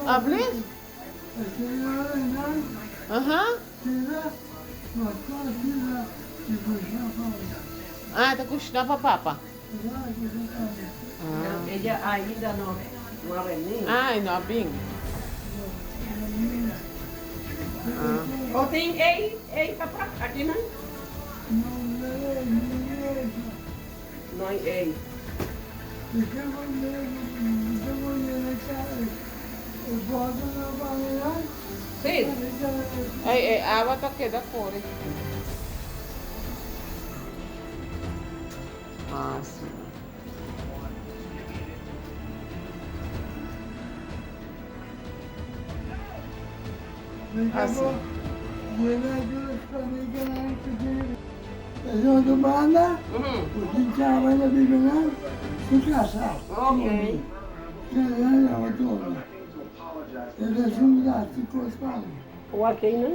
Alsjeblieft. Aha. Ah, ta kushina pa papa. Pero ella ainda no no a beni. Ah, e no a bin. O tin ei, ei papa, aki nan? No hay ei. Sí. Ei, e awa ta keda kore. Ah, sí. Ah, sí. Okay. Wak ei nan.